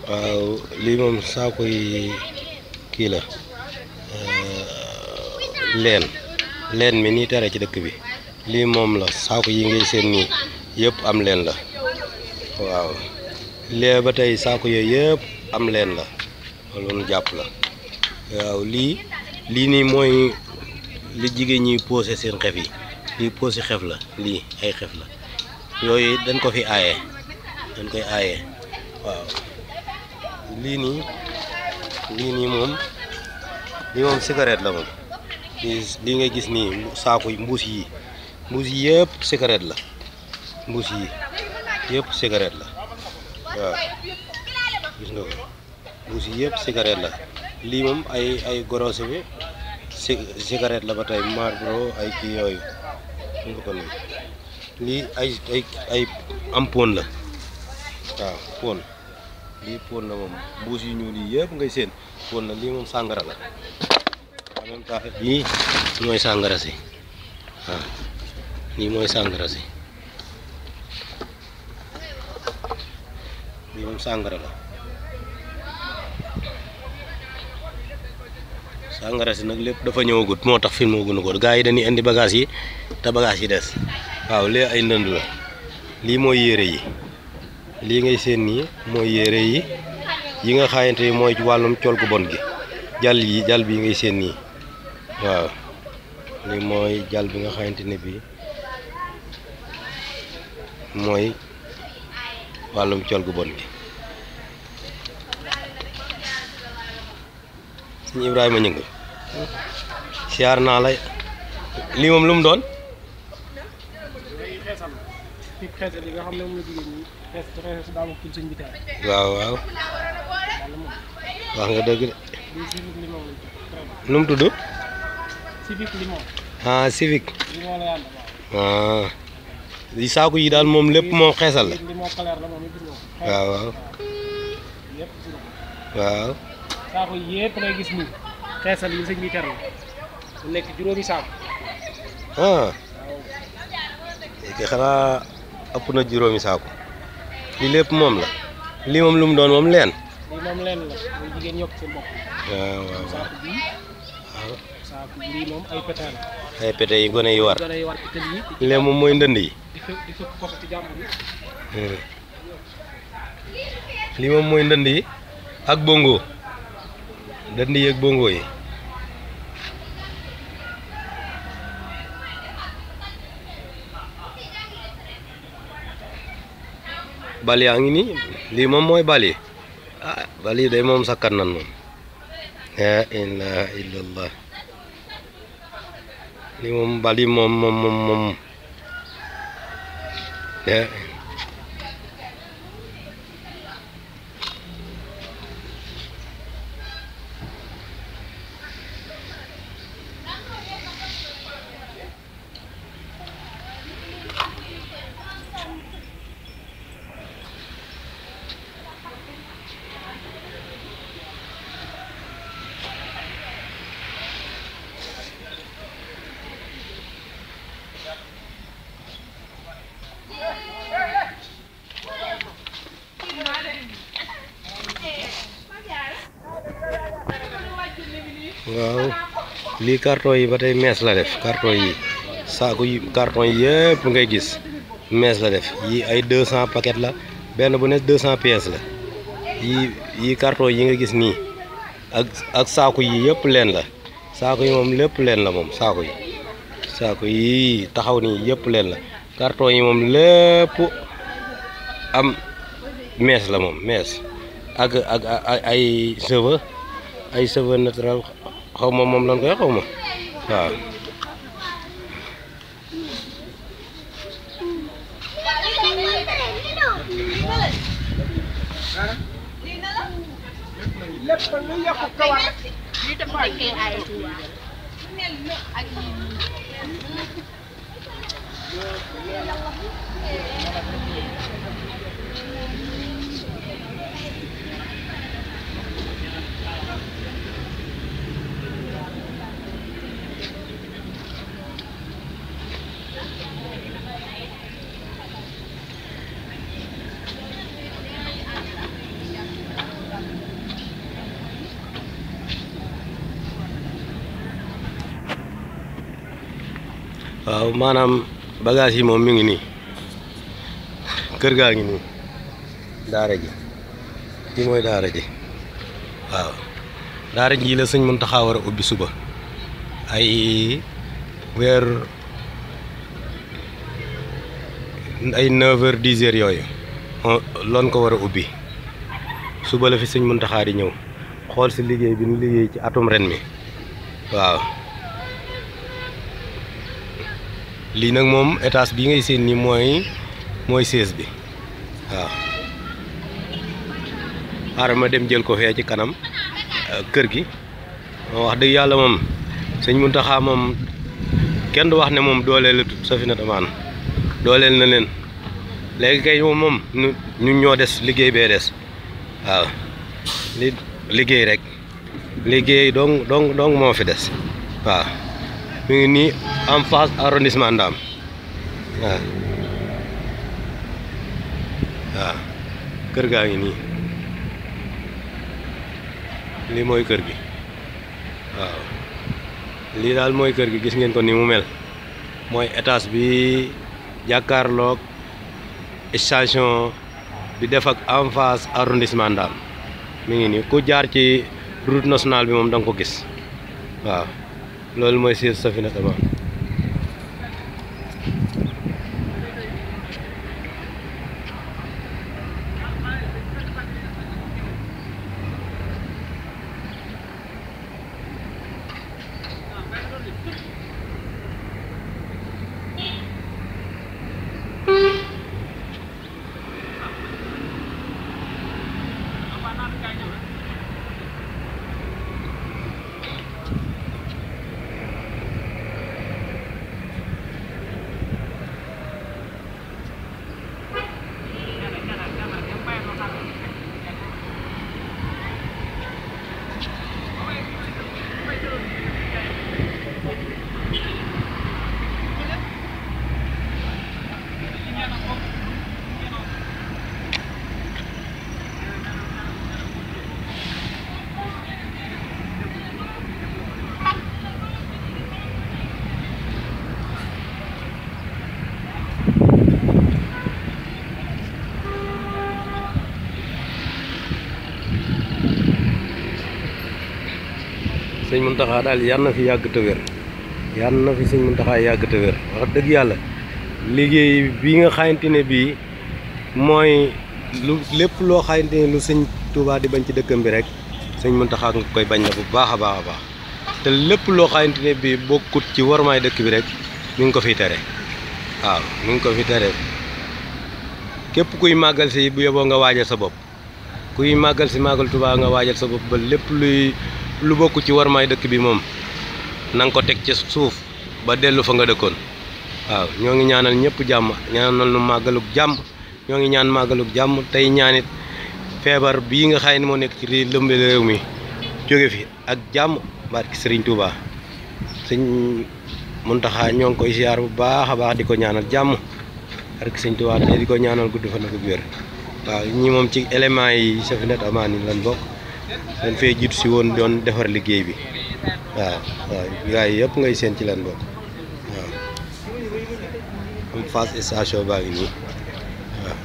waaw lii moom saako yi kii la leen mi nii tere ci dëkk bi lii moom la saako yi ngay seen nii yëpp am leen la waaw lee ba tey saako yooyu yëpp am leen la loolu jàpp la waaw lii nii mooy li jigéen ñi posé seen xef yi lii posé xef la lii ay xef la yooyu dañ ko fi aaye dañ koy aaye waaw lii nii moom cigarette la moom lii ngay gis nii saako mbuus yi yëpp cigarette la mbuus yi yëpp cigarette la waaw gis nga ko mbuus yi yëpp cigarette la lii moom ay gorose bi cigarette la ba tey Marlboro ay kii yooyu nga ko nii lii ay am pon la waaw pon lii pon la moom mbuus yu ñuul yi yëpp ngay seen pon la lii moom sàngara la en même temps lii mooy sàngara si waaw lii mooy sàngara si lii moom sàngara la sàngara si nag lépp dafa ñëwagut moo tax film moo gën a ko gaa yi dañuy indi bagage yi te bagage yi des waaw lee ay ndënd la lii mooy yére yi lii ngay seen nii mooy yére yi nga xaayante yi mooy ci wàllum col gu bon gi jal bi ngay seen nii waaw lii mooy jal bi nga xaayante ne bii mooy wàllum col gu bon gi suñu Ibrahima ñu ngi siyaar naa la lii moom lu mu doon waaw wax nga dëgg de nu mu tudd civique li saako yi daal moom lépp moom xeesal la waaw saako yépp ngay gis nii xeesal yi sëñ bi ter la mu nekk juróomi saako léegi xanaa ëpp na juróomi saako lii lépp moom la lii moom lu mu doon moom leen lii moom leen la muy jigéen ñokk seen bopp waaw saako bii waaw saako bii moom ay pété la ay pété yi gone yi war lee moom mooy ndënd yi di fekk ko ci jàmbur yi lii moom mooy ndënd yi ak bongo ndënd yi ak bongo yi bal yaa ngi nii lii moom mooy bal yi bal yi day moom sakkan nan moom la ilaha illallah lii moom bal yi moom waaw lii carton yi ba tey mees la def carton yi saako yi carton yi yëpp ngay gis mees la def yi ay 200 paquet la benn bu ne 200 pièces la yi carton yi nga gis nii ak saako yi yëpp leen la saako yi moom lépp leen la moom saako yi taxaw nii yëpp leen la carton yi moom lépp am mees la moom mees ak ay cheveux naturel xaw ma moom lan koy xaw ma waaw lépp waaw maanaam bagage yi moom mi ngi nii kër gaa ngi nii daara ji lii mooy daara ji waaw daara ji la sëñ Muntaxa war a ubbi suba ay weer ay 9h 10h yooyu loon ko war a ubbi suba la fi sëñ Muntaxa di ñëw xool si liggéey bi nu liggéey ci atum ren mi waaw lii nag moom étage bi ngay seen ni mooy sées bi waaw xaaral ma dem jël ko fee ci kanam kër gi wax dëgg yàlla moom sëñ Muntaxa moom kenn du wax ne moom dooleel la tut Safinatoul Amaan dooleel na leen léegi kay moom ñu ñoo des liggéey bee des waaw liggéey rek liggéey dong moo fi des waaw mi ngi nii en face arrondissement Ndam waaw kër gaa ngi nii lii mooy kër gi waaw lii daal mooy kër gi gis ngeen ko ni mu mel mooy étage bi jàkkaarloog station bi def ak en face arrondissement Ndam mi ngi nii ku jaar ci route nationale bi moom da nga ko gis waaw loolu mooy siège Safinatoul Amaan sëñ Muntaxa daal yal na fi yàgg te wér yal na fi sëñ Muntaxa yàgg te wér wax dëgg yàlla liggéey bi nga xamante ne bii mooy lu lépp loo xamante ne lu sëñ Touba di bañ ci dëkkam bi rek sëñ Muntaxa nga koy bañ na bu baax a baax a baax te lépp loo xamante ne bii bokkut ci warmaay dëkk bi rek mi ngi ko fiy tere waaw mi ngi ko fi tere képp kuy màggal si bu yeboo nga waajal sa bopp kuy màggal si màggal Touba nga waajal sa bopp ba lépp lu bokk ci warmaay dëkk bi moom na nga ko teg ci suuf ba dellu fa nga dëkkoon waaw ñoo ngi ñaanal ñëpp jàmm ñaanal nu màggaluk jàmm ñoo ngi ñaan màggaluk jàmm tey ñaanit feebar bii nga xay ne moo nekk ci lëmbe réew mi jóge fi ak jàmm barki sëriñ Touba sëñ Muntaxa ñoo ngi koy ziar bu baax a baax di ko ñaanal jàmm barki sëñ Touba te di ko ñaanal gudd fan ak wér waaw ñi moom ci élément yi Safinatoul Amaan yi lan bokk dañ fee jiitu si woon doon defar liggéey bi waaw gars yi yëpp ngay seen ci lan bokk waaw am face station baa ngi nii waaw